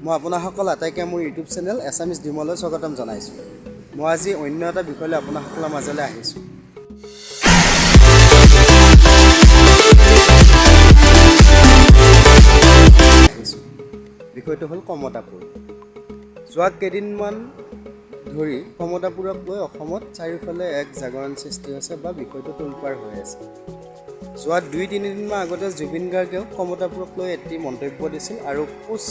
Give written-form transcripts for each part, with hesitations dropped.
মই আপোনাসকল আটাইকে মোৰ ইউটিউব চেনেল এছামিজ ড্ৰিমলৈ স্বাগতম জনাইছোঁ। মই আজি অন্য এটা বিষয়লৈ আপোনাসকলৰ মাজলৈ আহিছোঁ। বিষয়টো হ'ল কমতাপুৰ। যোৱা কেইদিনমান ধৰি কমতাপুৰক লৈ অসমত চাৰিওফালে এক জাগৰণ সৃষ্টি হৈছে বা বিষয়টো তোলপাৰ হৈ আছে। যোৱা 2-3 দিনমান আগতে জুবিন গাৰ্গেও কমতাপুৰক লৈ এটি মন্তব্য দিছিল আৰু কোচ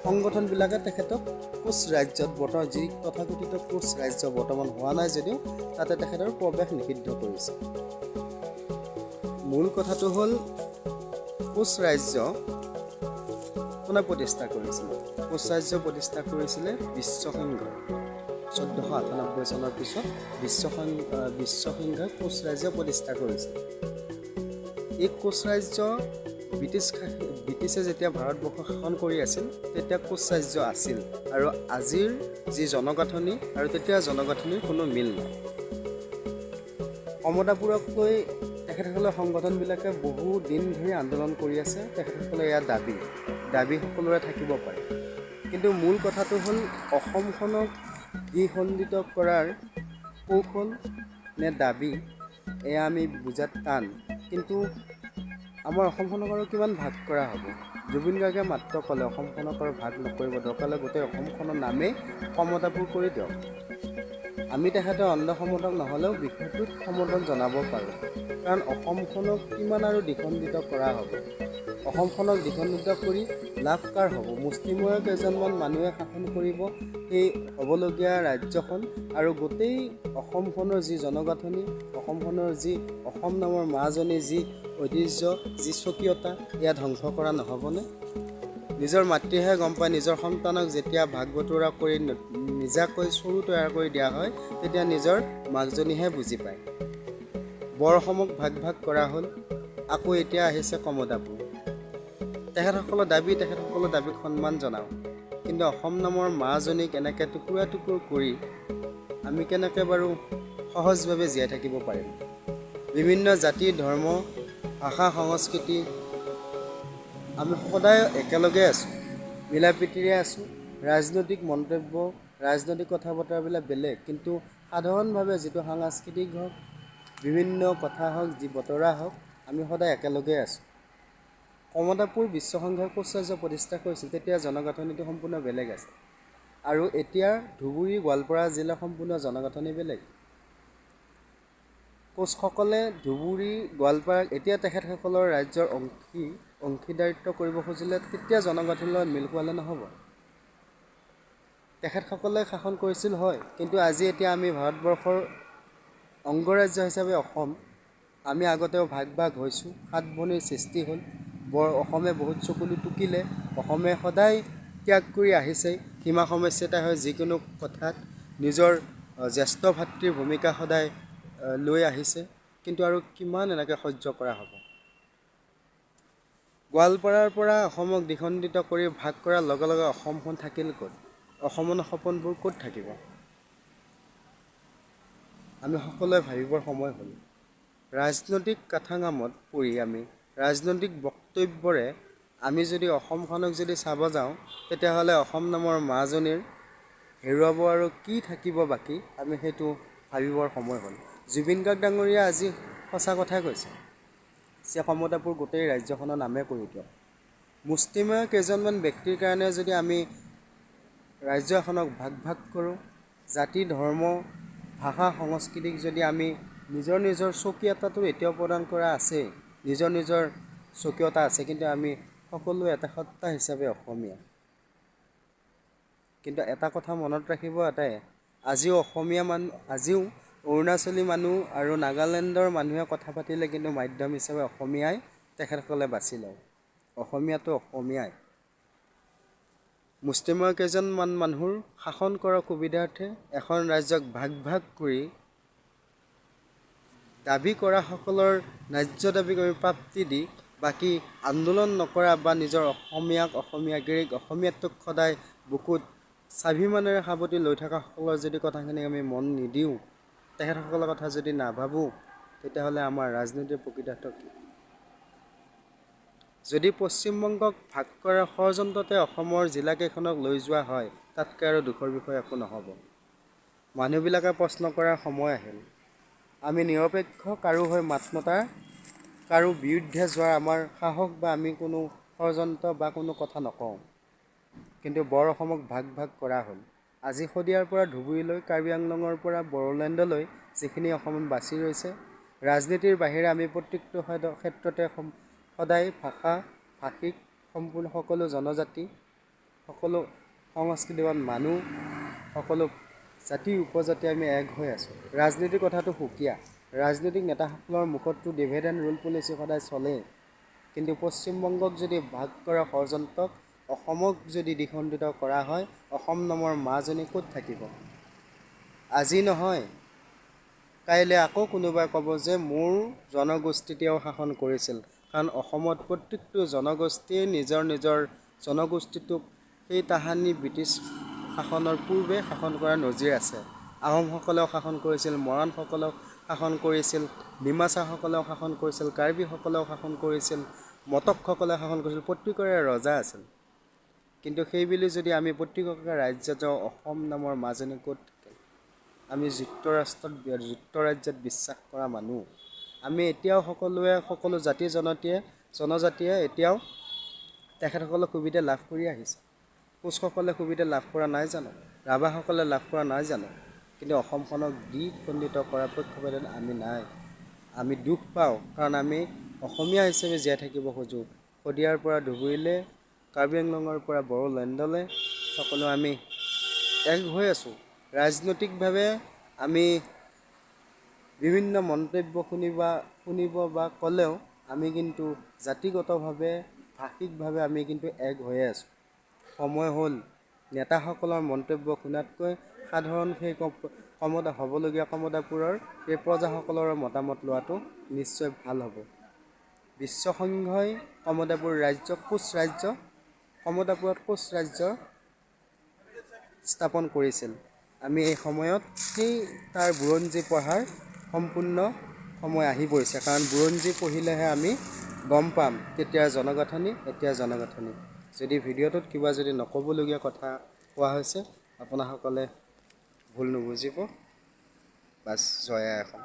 সংগঠনবিলাকে তেখেতক কোচ ৰাজ্যত, বৰ্তমান যি তথাকথিত কোচ ৰাজ্য বৰ্তমান হোৱা নাই যদিও, তাতে তেখেতৰ প্ৰৱেশ নিষিদ্ধ কৰিছে। মূল কথাটো হ'ল, কোচ ৰাজ্য কোনে প্ৰতিষ্ঠা কৰিছিলে? কোচ ৰাজ্য প্ৰতিষ্ঠা কৰিছিলে বিশ্বসিংহই। 1498 চনৰ পিছত বিশ্বসিংহই কোচ ৰাজ্য প্ৰতিষ্ঠা কৰিছিল। এই কোচ ৰাজ্য ব্ৰিটিছে যেতিয়া ভাৰতবৰ্ষ শাসন কৰি আছিল, তেতিয়া কোচ ৰাজ্য আছিল আৰু আজিৰ যি জনগাঁথনি আৰু তেতিয়া জনগাঁথনিৰ কোনো মিল নাই। কমতাপুৰক লৈ তেখেতসকলৰ সংগঠনবিলাকে বহু দিন ধৰি আন্দোলন কৰি আছে। তেখেতসকলে এয়া দাবী দাবী সকলোৰে থাকিব পাৰে, কিন্তু মূল কথাটো হ'ল, অসমখনক দ্বিখণ্ডিত কৰাৰ কৌশল নে দাবী, এয়া আমি বুজাত টান। কিন্তু আমাৰ অসমখনক আৰু কিমান ভাগ কৰা হ'ব? জুবিন গাৰ্গে মাত্ৰ ক'লে, অসমখনক আৰু ভাগ নকৰিব, দৰকাৰ হ'লে গোটেই অসমখনৰ নামেই কমতাপুৰ কৰি দিয়ক। আমি তেখেতৰ অন্ধ সমৰ্থক নহ'লেও বিষয়টোত সমৰ্থন জনাব পাৰোঁ। কাৰণ অসমখনক কিমান আৰু দ্বিখণ্ডিত কৰা হ'ব? অসমখনক দ্বিখণ্ডিত কৰি লাভ কাৰ হ'ব? মুষ্টিমেয় কেইজনমান মানুহে শাসন কৰিব সেই হ'বলগীয়া ৰাজ্যখন আৰু গোটেই অসমখনৰ যি জনগাঁথনি, অসমখনৰ যি অসম নামৰ মাজনীৰ যি ঐতিহ্য, যি স্বকীয়তা, এয়া ধ্বংস কৰা নহ'বনে? নিজৰ মাতৃহে গম পায়, নিজৰ সন্তানক যেতিয়া ভাগ বতৰা কৰি নিজাকৈ চৰু তৈয়াৰ কৰি দিয়া হয়, তেতিয়া নিজৰ মাকজনীহে বুজি পায়। বৰ অসমক ভাগ ভাগ কৰা হ'ল, আকৌ এতিয়া আহিছে কমতাপুৰ। তেখেতসকলৰ দাবী, তেখেতসকলৰ দাবীক সন্মান জনাওঁ, কিন্তু অসম নামৰ মাজনীক এনেকৈ টুকুৰা টুকুৰ কৰি আমি কেনেকৈ বাৰু সহজভাৱে জীয়াই থাকিব পাৰিম? বিভিন্ন জাতি, ধৰ্ম, ভাষা, সংস্কৃতি, আমি সদায় একেলগে আছোঁ, মিলা প্ৰীতিৰে আছোঁ। ৰাজনৈতিক মন্তব্য, ৰাজনৈতিক কথা বতৰাবিলাক বেলেগ, কিন্তু সাধাৰণভাৱে যিটো সাংস্কৃতিক হওক, বিভিন্ন কথা হওক, যি বতৰা হওক, আমি সদায় একেলগে আছোঁ। কমতাপুৰ বিশ্বসংঘই কোচ ৰাজ্য প্ৰতিষ্ঠা কৰিছিল, তেতিয়া জনগাঁথনিটো সম্পূৰ্ণ বেলেগ আছিল আৰু এতিয়া ধুবুৰী, গোৱালপাৰা জিলা সম্পূৰ্ণ জনগাঁথনি বেলেগ। কোচসকলে ধুবুৰী, গোৱালপাৰাক এতিয়া তেখেতসকলৰ ৰাজ্যৰ অংশীদাৰিত্ব কৰিব খুজিলে তেতিয়া জনগাঁথনিৰ লগত মিল খোৱালে নহ'ব। তেখেতসকলে শাসন কৰিছিল হয়, কিন্তু আজি এতিয়া আমি ভাৰতবৰ্ষৰ অংগৰাজ্য হিচাপে অসম, আমি আগতেও ভাগ ভাগ হৈছোঁ। সাত ভনীৰ সৃষ্টি হ'ল, বৰ অসমে বহুত চকুলো টুকিলে। অসমে সদায় ত্যাগ কৰি আহিছে। সীমা সমস্যাতে হয়, যিকোনো কথাত নিজৰ জ্যেষ্ঠ ভাতৃৰ ভূমিকা সদায় লৈ আহিছে। কিন্তু আৰু কিমান এনেকৈ সহ্য কৰা হ'ব? গোৱালপাৰাৰ পৰা অসমক দ্বিখণ্ডিত কৰি ভাগ কৰাৰ লগে লগে অসমখন থাকিল ক'ত? অসমৰ সপোনবোৰ ক'ত থাকিব? আমি সকলোৱে ভাবিবৰ সময় হ'ল। ৰাজনৈতিক কাঠাঙামত পৰি আমি ৰাজনৈতিক বক্তব্যৰে আমি যদি অসমখনক যদি চাব যাওঁ, তেতিয়াহ'লে অসম নামৰ মাজনীৰ হেৰুৱাব আৰু কি থাকিব বাকী, আমি সেইটো ভাবিবৰ সময় হ'ল। জুবিন গাৰ্গ ডাঙৰীয়া আজি সঁচা কথাই কৈছে যে কমতাপুৰ গোটেই ৰাজ্যখনৰ নামে কৰি দিয়ক। মুষ্টিমেয় কেইজনমান ব্যক্তিৰ কাৰণে যদি আমি ৰাজ্য এখনক ভাগ ভাগ কৰোঁ, জাতি, ধৰ্ম, ভাষা, সংস্কৃতিক যদি আমি নিজৰ নিজৰ স্বকীয়তাটো এতিয়াও প্ৰদান কৰা আছেই, নিজৰ নিজৰ স্বকীয়তা আছে, কিন্তু আমি সকলোৱে এটা সত্তা হিচাপে অসমীয়া। কিন্তু এটা কথা মনত ৰাখিব এটাই, আজিও অসমীয়া মানুহ, আজিও অৰুণাচলী মানুহ আৰু নাগালেণ্ডৰ মানুহে কথা পাতিলে কিন্তু মাধ্যম হিচাপে অসমীয়াই তেখেতসকলে বাছি লয়। অসমীয়াটো অসমীয়াই। মুষ্টিমেয় কেইজনমান মানুহৰ শাসন কৰাৰ সুবিধাৰ্থে এখন ৰাজ্যক ভাগ ভাগ কৰি দাবী কৰাসকলৰ ন্যায্য দাবীক আমি প্ৰাপ্তি দি বাকী আন্দোলন নকৰা বা নিজৰ অসমীয়াক, অসমীয়াগিৰিক, অসমীয়াত্বক সদায় বুকুত স্বাভিমানেৰে সাৱটি লৈ থকাসকলৰ যদি কথাখিনি আমি মন নিদিওঁ, তেখেতসকলৰ কথা যদি নাভাবোঁ, তেতিয়াহ'লে আমাৰ ৰাজনীতিৰ প্ৰকৃতাৰ্থ কি? যদি পশ্চিমবংগক ভাগ কৰাৰ ষড়যন্ত্ৰতে অসমৰ জিলাকেইখনক লৈ যোৱা হয়, তাতকৈ আৰু দুখৰ বিষয় একো নহ'ব। মানুহবিলাকে প্ৰশ্ন কৰাৰ সময় আহিল। আমি নিৰপেক্ষ, কাৰো হৈ মাত মতাৰ, কাৰো বিৰুদ্ধে যোৱাৰ আমাৰ সাহস বা আমি কোনো ষড়যন্ত্ৰ বা কোনো কথা নকওঁ। কিন্তু বৰ অসমক ভাগ ভাগ কৰা হ'ল। আজি শদিয়াৰ পৰা ধুবুৰীলৈ, কাৰ্বি আংলঙৰ পৰা বড়োলেণ্ডলৈ যিখিনি অসমত বাচি ৰৈছে, ৰাজনীতিৰ বাহিৰে আমি প্ৰত্যেকটো ক্ষেত্ৰতে সদায় ভাষা ভাষিক সম্পূৰ্ণ সকলো জনজাতি, সকলো সংস্কৃতিবান মানুহ, সকলো জাতি উপজাতি আমি এক হৈ আছোঁ। ৰাজনীতিৰ কথাটো সুকীয়া। ৰাজনৈতিক নেতাসকলৰ মুখততো ডিভাইড এণ্ড ৰুল পলিচি সদায় চলেই। কিন্তু পশ্চিমবংগক যদি ভাগ কৰা ষড়যন্ত্ৰক অসমক যদি দ্বিখণ্ডিত কৰা হয়, অসম নামৰ মাজনী ক'ত থাকিব? আজি নহয় কাইলৈ আকৌ কোনোবাই ক'ব যে মোৰ জনগোষ্ঠীটোৱেও শাসন কৰিছিল। কাৰণ অসমত প্ৰত্যেকটো জনগোষ্ঠীয়ে নিজৰ নিজৰ জনগোষ্ঠীটোক সেই তাহানি ব্ৰিটিছ শাসনৰ পূৰ্বে শাসন কৰাৰ নজিৰ আছে। আহোমসকলেও শাসন কৰিছিল, মৰাণসকলেও শাসন কৰিছিল, ডিমাচাসকলেও শাসন কৰিছিল, কাৰ্বিসকলেও শাসন কৰিছিল, মটকসকলে শাসন কৰিছিল, প্ৰত্যেকৰে ৰজা আছিল। কিন্তু সেইবুলি যদি আমি প্ৰত্যেককে ৰাজ্যত যাওঁ, অসম নামৰ মাজনী ক'ত থাকিল? আমি যুক্তৰাষ্ট্ৰত, যুক্তৰাজ্যত বিশ্বাস কৰা মানুহ। আমি এতিয়াও সকলোৱে, সকলো জাতি জনজাতিয়ে এতিয়াও তেখেতসকলে সুবিধা লাভ কৰি আহিছে। কোচসকলে সুবিধা লাভ কৰা নাই জানো? ৰাভাসকলে লাভ কৰা নাই জানো? কিন্তু অসমখনক দ্বিখণ্ডিত কৰাৰ পক্ষপাতত আমি নাই। আমি দুখ পাওঁ, কাৰণ আমি অসমীয়া হিচাপে জীয়াই থাকিব খোজোঁ। শদিয়াৰ পৰা ধুবুৰীলৈ, কাৰ্বি আংলঙৰ পৰা বড়োলেণ্ডলৈ সকলো আমি এক হৈ আছোঁ। ৰাজনৈতিকভাৱে আমি বিভিন্ন মন্তব্য শুনিব বা ক'লেও আমি কিন্তু জাতিগতভাৱে, ভাষিকভাৱে আমি কিন্তু এক হৈয়ে আছোঁ। সময় হ'ল নেতাসকলৰ মন্তব্য শুনাতকৈ সাধাৰণ সেই কমতা হ'বলগীয়া কমতাপুৰৰ সেই প্ৰজাসকলৰ মতামত লোৱাটো নিশ্চয় ভাল হ'ব। বিশ্ব সংঘই কমতাপুৰ ৰাজ্য, কোচ ৰাজ্য, কমতাপুৰত কোচ ৰাজ্য স্থাপন কৰিছিল। আমি এই সময়ত সেই তাৰ বুৰঞ্জী পঢ়াৰ সম্পূৰ্ণ সময় আহি পৰিছে। কাৰণ বুৰঞ্জী পঢ়িলেহে আমি গম পাম তেতিয়াৰ জনগাঁথনি, এতিয়াৰ জনগাঁথনি। যদি ভিডিঅ'টোত কিবা যদি নক'বলগীয়া কথা কোৱা হৈছে, আপোনাসকলে ভুল নুবুজিব। বাছ, জয় আই অসম।